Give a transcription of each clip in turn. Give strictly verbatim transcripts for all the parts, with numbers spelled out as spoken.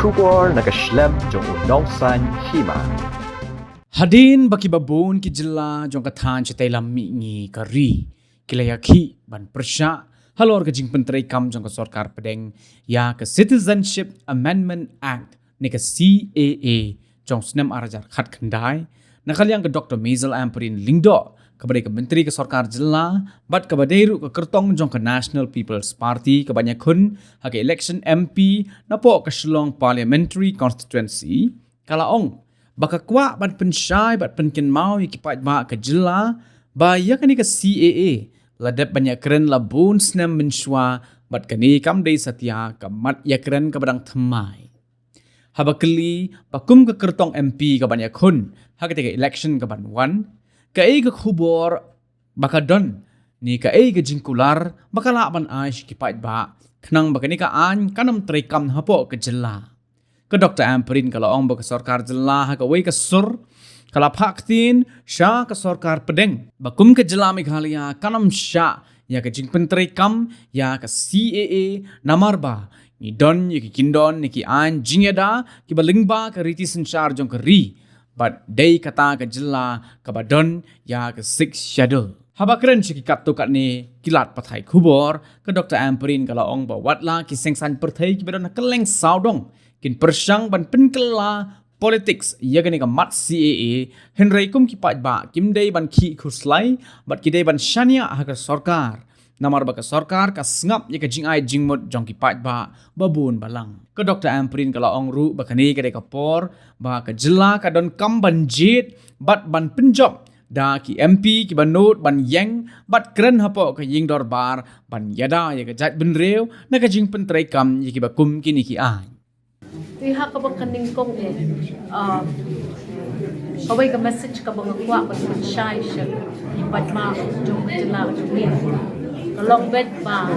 Khubor na ka shlem jong u Nongsaiñ Hima. Hadien ba ki babun ki jylla jong ka thaiñ shatei lam mihngi ka ri ki la ïakhih ban pyrshah halor ka jingpyntreikam jong ka sorkar pdeng ïa ka Citizenship Amendment Act ne ka C A A jong snem ar hajar khatkhyndai, na ka liang ka Doktor Maisel Ampareen Lyngdoh, kaba dei ka Myntri ka Sorkar Jylla bad kaba dei ruh ka kyrtong jong ka National People's Party kaban ïakhun ha ka election M P napoh ka Shillong Parliamentary Constituency, ka la ong ba ka kwah ban pynshai bad pynkynmaw ïa ki paidbah ka jylla ba ïa kane ka C A A la dep ban ïakren la bun snem mynshuwa bad kane kam dei satia ka mat ïakren kaba dang thymmai. Haba kylli ba kum ka kyrtong M P kaban ïakhun ha katei ka election kaban wan, kaei ka khubor ba ka don ne kaei ka jingkular ba ka lah ban ai sha ki paidbah khnang ba kane ka aiñ kan ym treikam hapoh ka jylla. Ka Doktor Ampareen ka la ong ba ka sorkar jylla ha kawei ka sur ka la phah ktien sha ka sorkar pdeng ba kum ka jylla Meghalaya kan ym shah ïa ka jingpyntreikam ïa ka C A A namar ba ngi don ïa ki kyndon ne ki aiñ jingïada kiba lyngba ka riti synshar jong ka ri bad dei kata ka jylla kaba don ïa ka Sixth Schedule. Haba kren sha ki katto katne ki lad pathai khubor, ka Doktor Ampareen ka la ong ba watla ki seng saiñ pyrthei kiba don ha kylleng sawdong kin pyrshang ban pynkylla politics ïa kane ka mat C A A, hynrei kum ki paidbah kim dei ban khih khuslai bad ki dei ban shaniah ha ka sorkar namar ba ka sorkar ka sngap ïa ka jingai jingmut jong ki paidbah ba bun balang. Ka Doktor Ampareen ka la ong ruh ba kane ka dei ka por ba ka jylla ka donkam ban jied bad ban pynjop da ki M P kiba nud ban ïeng bad kren hapoh ka ïing dorbar ban ïada ïa ka jaitbynriew na ka jingpyntreikam ïa kiba kum kine ki aiñ. Te ha kaba ka nyngkong eh, ah, kawei ka message kaba nga kwah ban pynshai sha ki paidbah jong ka jylla jong ngi ka long beit ba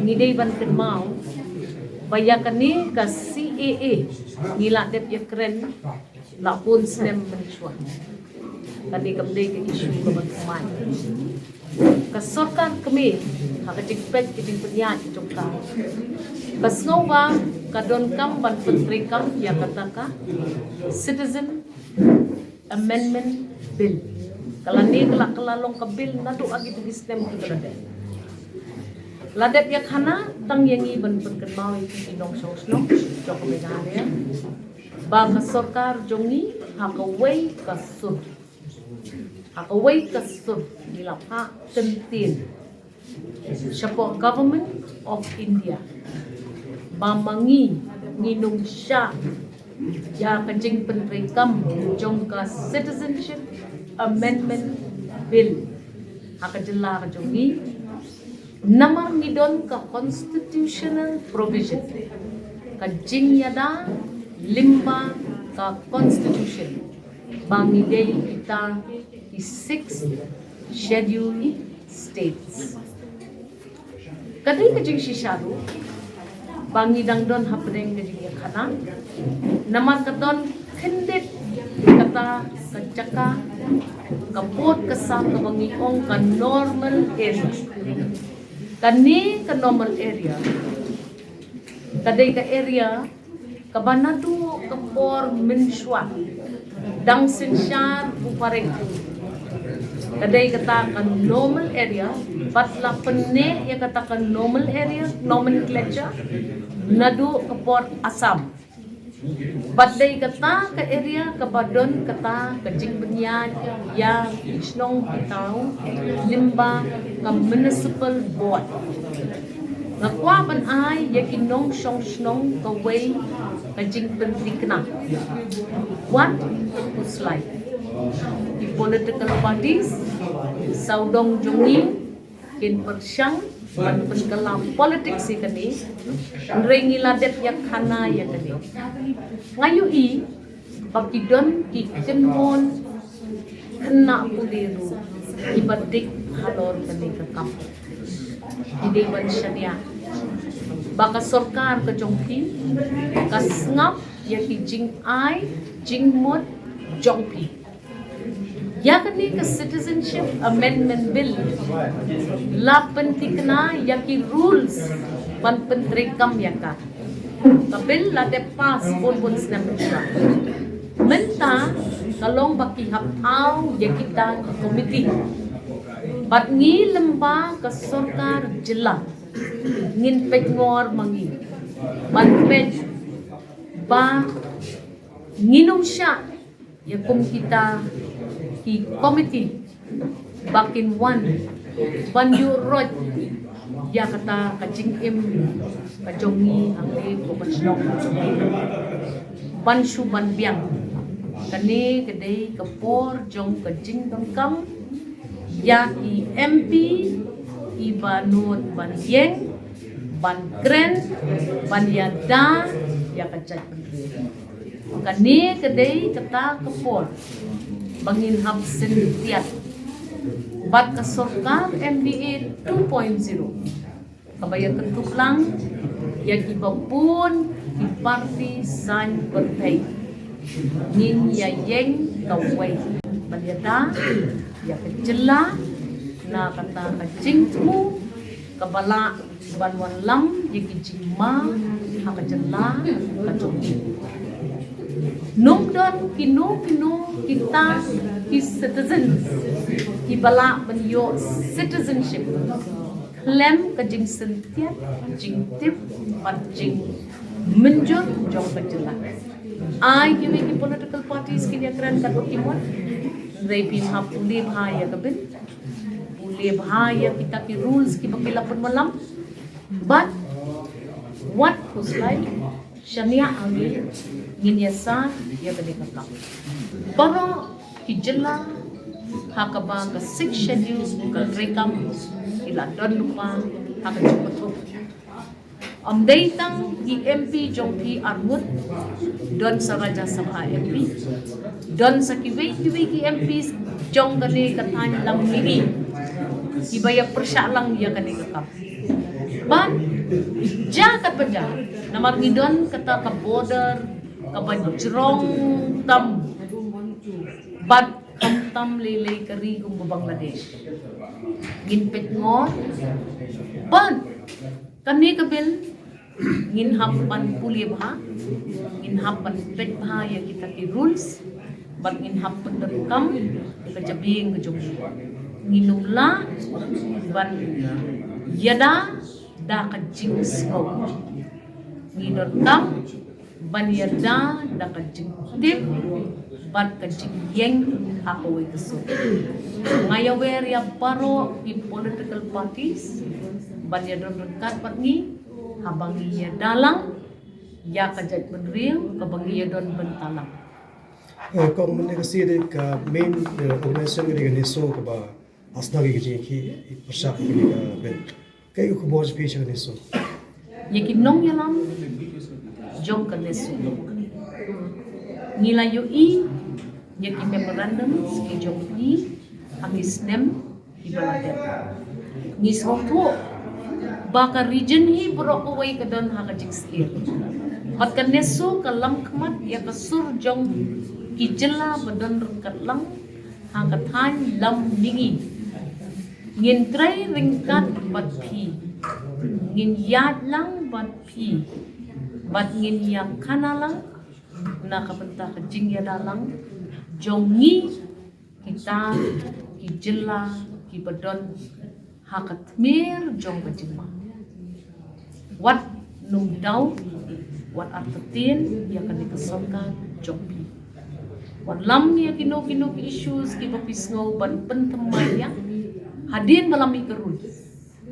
ngi dei ban kynmaw ba ïa kane ka C A A ngi la dep ïakren la bun snem mynshuwa. Kane kam dei ka issue kaba thymmai. Ka sorkar kmie ha ka jingpeit ka jingpynïaid jong ka, ka sngew ba ka donkam ban pyntreikam ïa kata ka Citizen Amendment Bill. Ka lane ka la, ka la long ka bill naduh ha kito ki snem kiba la dep. La dep ïa khana tang ïa ngi ban pynkynmaw ïa ki nongshong shnong jong ka Meghalaya ba ka sorkar jong ngi ha kawei ka sur, ha kawei ka sur ngi la phah kyntien shapoh Government of India ba ma ngi, ngi nongshah ïa ka jingpyntreikam jong ka Citizenship Amendment Bill ha ka jylla ka jong ngi. Namar ngi don ka constitutional provision, ka jingïada lyngba ka constitution, ba ngi dei kita ki Sixth Schedule states. Ka dei ka jingshisha ruh ba ngi dang don hapdeng ka jingïakhana, namar ka don khyndiat kata ka jaka, ka pud ka sam kaba ngi ong ka normal area. Kane ka normal area ka dei ka area kaba naduh ka por mynshuwa dang synshar u phareng. Ka dei kata ka normal area, bad la pynneh ïa kata ka normal area nomenclature naduh ka por Assam. Bad dei kata ka area kaba don kata ka jingpynïaid ïa ki shnong ki thaw lyngba ka municipal board. Nga kwah ban ai ïa ki nongshong shnong kawei ka jingpynthikna. Wat khuslai, ki political parties sawdong jong ngi kin pyrshang ban pynkylla politics ïa kane, hynrei ngi la dep ïakhana ïa kane. Nga ïohi ba ki don ki kynhun khynnah pule ruh kiba dik halor kane ka kam. Ki dei ban shaniah ba ka sorkar ka jong phi ka sngap ïa ki jingai jingmut jong phi. Ïa kane ka Citizenship Amendment Bill la pynthikna ïa ki rules ban pyntreikam ïa ka. Ka bill la dep pass bun bun snem mynta. Mynta ka long ba ki hap aw ïa kita ki komiti. Bad ngi lem ba ka sorkar jylla ngin peit ngor ma ngi ban peit ba ngin ym shah ïa kum kita ki komiti ba kin wan ban ïuh roit ïa kata ka jingim ka jong ngi hangne ko ka shnong. Ban shu ban biang, kane ka dei ka por jong ka jingdonkam ïa ki M P kiba nud ban ïeng, ban kren, ban ïada ïa ka jaitbynriew. Kane ka dei kata ka por ba ngin hap syntiat bad ka sorkar M D A two point zero, kaba ïa kyntup lang ïa kiba bun ki parti saiñ pyrthei. Ngin ïa ïeng kawei ban ïada ïa ka jylla na kata ka jingthmu kaba lah ban wanlam ïa ki jingma ha ka jylla ka jong ngi. Ym don kino kino kita ki citizens kiba lah ban ïoh citizenship khlem ka jingsyntiat, jingtip bad jingmynjur jong ka jylla. Ai kiwei ki political parties kin ïa kren katba ki mon. Hynrei phi hap pule bha ïa ka bill, pule bha ïa kita ki rules kiba ki la pynwanlam. Bad wat khuslai shaniah hangne, ngin ïa sah ïa kane ka kam. Baroh ki jylla ha kaba ka Sixth Schedule ka treikam ki la don lypa ha ka jingpynthup. Ym dei tang ki M P jong phi arngut, don sa Rajya Sabha M P, don sa kiwei kiwei ki M Ps jong kane ka thaiñ Lammingi kiba ïa pyrshah lang ïa kane ka kam. Bad ja katba ja, namar ngi don kata ka border kaba jrong tam bad khamtam lei lei ka ri kum ka Bangladesh. Ngin peit ngor bad kane ka bill ngin hap ban pule bha, ngin hap ban peit bha ïa kita ki rules, bad ngin hap pyndonkam ïa ka jabieng ka jong ngi. Ngin ym lah ban ïada da ka jingsngew. Ngi donkam ban ïada da ka jingtip bad ka jingïeng ha kawei ka sur. Nga ïawer ïa baroh ki political parties ban ïadon ryngkat bad ngi haba ngi ïada lang ïa ka jaitbynriew kaba ngi ïadon bynta lang. Eh, kong, mynne ka sngi dei ka main, eh, organization ka dei ka NESO kaba la sdang ïa ka jingïakhih pyrshah ïa ka bill. Kaei ka khubor jong phi sha ka NESO? Ïa ki nongïalam jong ka NESO, ngi la ïohi ïa ki memorandums ki jong phi ha ki snem kiba la dep. Ngi sngewthuh ba ka region hi baroh kawei ka don ha ka jingsheptieng. Bad ka NESO ka lam khmat ïa ka sur jong ki jylla ba don ryngkat lang ha ka thaiñ Lammingi. Ngin trei ryngkat bad phi, ngin ïaid lang bad phi, bad ngin ïakhana lang na ka bynta ka jingïada lang jong ngi kita ki jylla kiba don ha ka tmier jong ka jingma. Wat nym daw, wat artatien ïa kane ka sorkar jong phi. Wat lam ïa kino kino ki issues kiba phi sngew ban pynthymmai ïa, hadien ba la mih ka rules.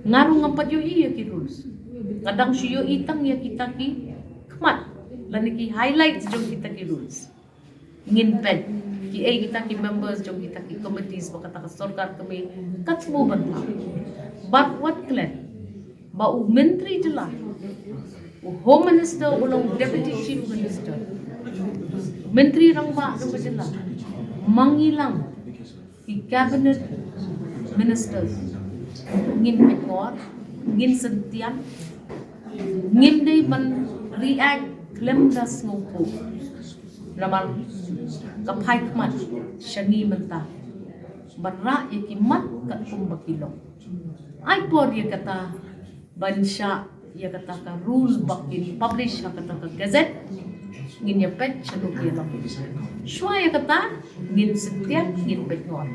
Nga ruh ngam pat ïohi ïa ki rules. Nga dang shu ïohi tang ïa kita ki khmat lane ki highlights jong kita ki rules. Ngin peit kiei kita ki members jong kita ki committees ba kata ka sorkar kmie ka thmu ban pass. Bad wat klet ba u Myntri Jylla, u Home Minister, u long Deputy Chief Minister, Myntri Rangbah Jylla, ma ngi lang ki cabinet ministers, ngin peit ngor, ngin syntiat, ngim dei ban react khlem da sngewthuh. Namar ka phai khmat sha ngi mynta ban rah ïa ki mat katkum ba ki long. Ai por ïa kata ban shah ïa kata ka rule ba kin publish ha kata ka gazette, ngin ïa peit sha duk ïa la. Shuwa ïa kata ngin syntiat, ngin peit noh.